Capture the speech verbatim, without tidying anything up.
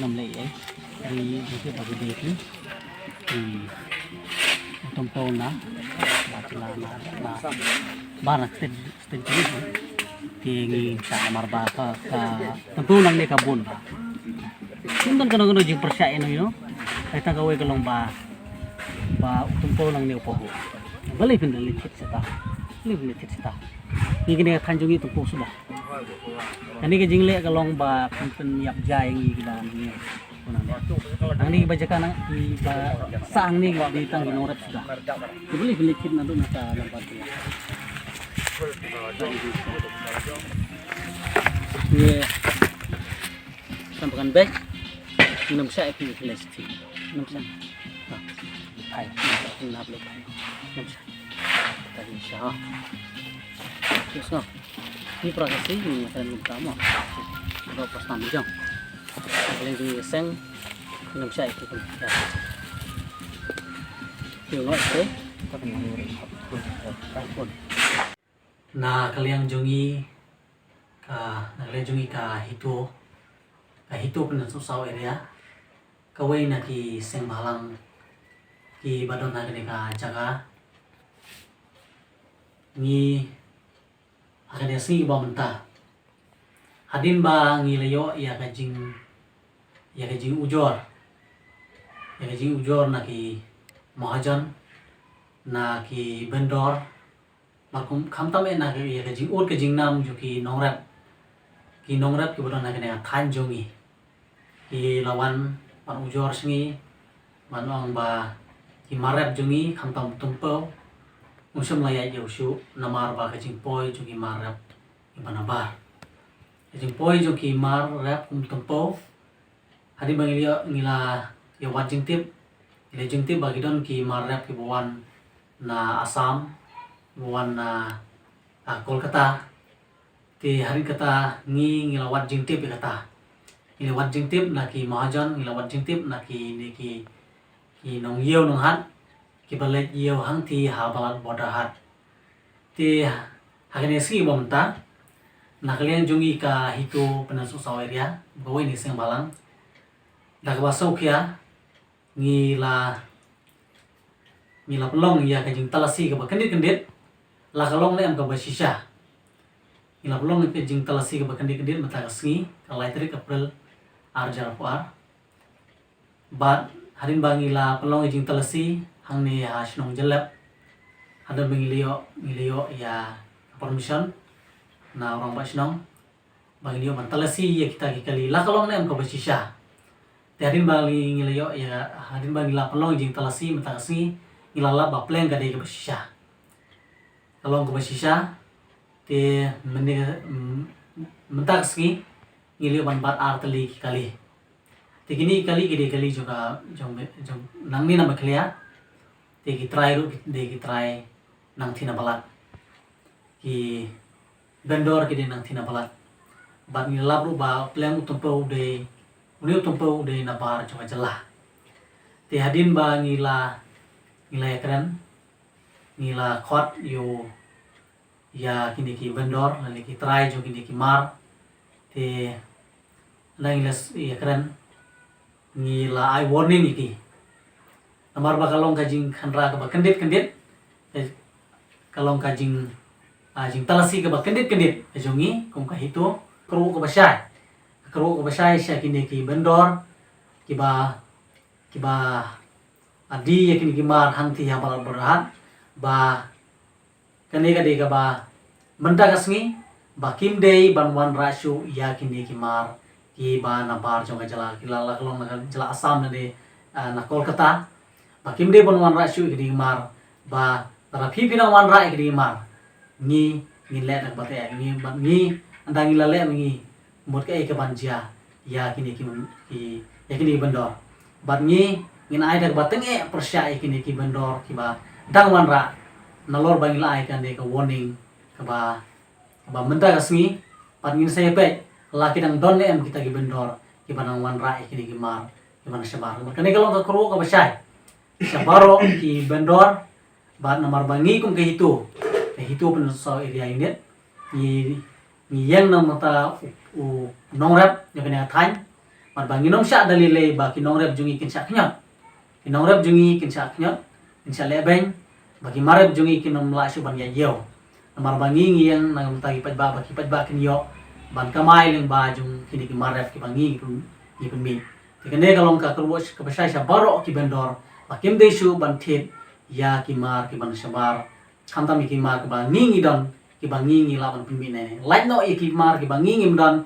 Nam lei eh. Ri ri ba ri ki. Hmm. Utum to na. Ba la na ba ba na state state ki. Ti ngi sa mar ba ka ka tentu nang ne ka bun ba. Kum don kano kano jingpyrshah ino ino. Ai tang kawei ka long ba ba utum to nang ne upahu. Balei pynda lei thit seta. Lei pynda thit seta. Ngi kine ka than jong ngi utum to suba. Kane ka jingleh ka long ba pyn pynïap jai ngi ki ba ngi. Nang ni ba jaka nang ki ba sang ni ba di tang ki nongrep suda. Ki beli beli kit na dun ka na ba dia. Ye. Sam kan bek. Nam sa ki ki les ti. Nam sa. Ha. Hai. Nam sa. Nam sa. Tadi sa. Terus no. Ni pra kasi ni akan minta mo. Ro pas tam jong. Kaliang jong i seng. Ngam shai tu pun. Ya. Tiu ngot te. Na kaliang jong i ka, na kaliang jong i ka HITO. Ka HITO Pynursawsaw area. Kawei na ki seng bhalang ki ba don ha kane ka jaka. Ngi ha kane ka sngi ba mynta. Hadien ba ngi la ïoh ïa ka jing, ïa ka jingujor, ïa ka jingujor na ki mahajon, na ki vendor, bad kum khamtam eh na ka, ïa ka jingud ka jingnam jong ki nongrep, ki nongrep ki ba don ha kane ka thaiñ jong ngi. Ki la wan ban ujor sha ngi, ban ong ba ki mar rep jong ngi khamtam tympew. Ym shym la ïaid ïa u shuh namar ba ka jingpoi jong ki mar rep ngi ban nabar. Ka jingpoi jong ki mar rep kum tympew. Hadien ba ngi la, ngi la ïa wad jingtip, ngi la jingtip ba ki don ki mar rep ki ba wan na Assam, ki ba wan na, ah, Kolkata. Te hadien kata ngi, ngi la wad jingtip ïa kata. Ngi la wad jingtip na ki mahajon, ngi la wad jingtip na ki, ne ki, ki nongïew nonghat, ki ba leit ïew hangti ha Balat Border Hat. Te ha kane ka sngi ba mynta, na kaliang jong ngi ka HITO Pynursawsaw area, kawei na ki seng bhalang. Da kaba sngewkhia, ngi la, ngi la pynlong ïa ka jingtalasi kaba kyndit kyndit, la ka long ne em kaba shisha. Ngi la pynlong ïa ka jingtalasi kaba kyndit kyndit mynta ka sngi, ka lai tarik April, ar hajar arphew ar. Bad hadien ba ngi la pynlong ïa ka jingtalasi hangne ha shnong Jyllep. Hadien ba ngi la ïoh, ngi la ïoh ïa ka permission na u rangbah shnong. Ba ngin ïoh ban talasi ïa kita ki kali la ka long ne em kaba shisha. Te hadien ba ngi, ngi la ïoh ïa, hadien ba ngi la pynlong jingtalasi mynta ka sngi, ngi la lap ba pleng ka dei kaba shisha. Ka long kaba shisha. Te mynne, mm, mynta ka sngi ngi la ïoh ban bat ar tylli ki kali. Te kine ki kali ki dei kali jong ka, jong, jong nangne na Meghalaya. Ki trai ruh ki dei ki trai nangthie na balat. Ki vendor ki dei nangthie na balat. Bad ngi lap ruh ba u pleng u tympew u dei, une u tympew u dei na bar jong ka jylla. Te hadien ba ngi la, ngi la ïakren, ngi la khot ïa u, ïa kine ki vendor lane ki trai jong kine ki mar. Te ngi la ïakren, ngi la ai warning ïa ki. Namar ba ka long ka jingkhynra kaba kyndit kyndit, ka long ka jing, ah, jingtalasi kaba kyndit kyndit ka jong ngi kum ka HITO. Ka kyrwoh kaba shai, ka kyrwoh kaba shai sha kine ki vendor kiba, kiba die ïa kine ki mar hangthie ha Balat Byrhat, ba kane ka dei kaba mynta ka sngi ba kim dei ban wanrah shuh ïa kine ki mar kiba na bar jong ka jylla, ki la, la ka long na ka jylla Assam lane, ah, na Kolkata. Ba kim dei ban wanrah shuh ïa kine ki mar, ba lada phi phi nang wanrah ïa kine ki mar, ngi ngin leh na kaba tyngeh, ngi, bad ngi, ynda ngi la leh ma ngi, mut kaei kaban jia ïa kine ki, ki, ïa kine ki vendor. Bad ngi ngin ai da kaba tyngeh pyrshah ïa kine ki vendor kiba dang wanrah, nalor ba ngi la ai kane ka warning kaba, kaba mynta ka sngi. Bad ngin sa ïa peit la ki dang don ne em kita ki vendor kiba nang wanrah ïa kine ki mar kiba na shabar. Bad kane ka long ka kyrwoh kaba shai sha baroh ki vendor. Bad namar ba ngi kum ka HITO, ka HITO Pynursla Area Unit, ngi, ngi ïeng na ka bynta u, u nongrep jong kane ka thaiñ. Bad ba ngin ym shah da lei lei ba ki nongrep jong ngi kin shah khñiot. Ki nongrep jong ngi kin shah khñiot, kin shah lehbeiñ, ba ki mar rep jong ngi kin ym lah shuh ban ïaid ïew. Namar ba ngi, ngi ïeng na ka bynta ki paidbah, ba ki paidbah kin ïoh ban kamai lyngba jong kine ki mar rep kiba ngi, ngi pyn, ngi pynmih. Te kane ka long ka kyrwoh kaba shai sha baroh ki vendor ba kim dei shuh ban thied ïa ki mar kiba na shabar, khamtam ïa ki mar kiba ngi, ngi don, kiba ngi, ngi lah ban pynmih ne. Lait noh ïa ki mar kiba ngi, ngim don,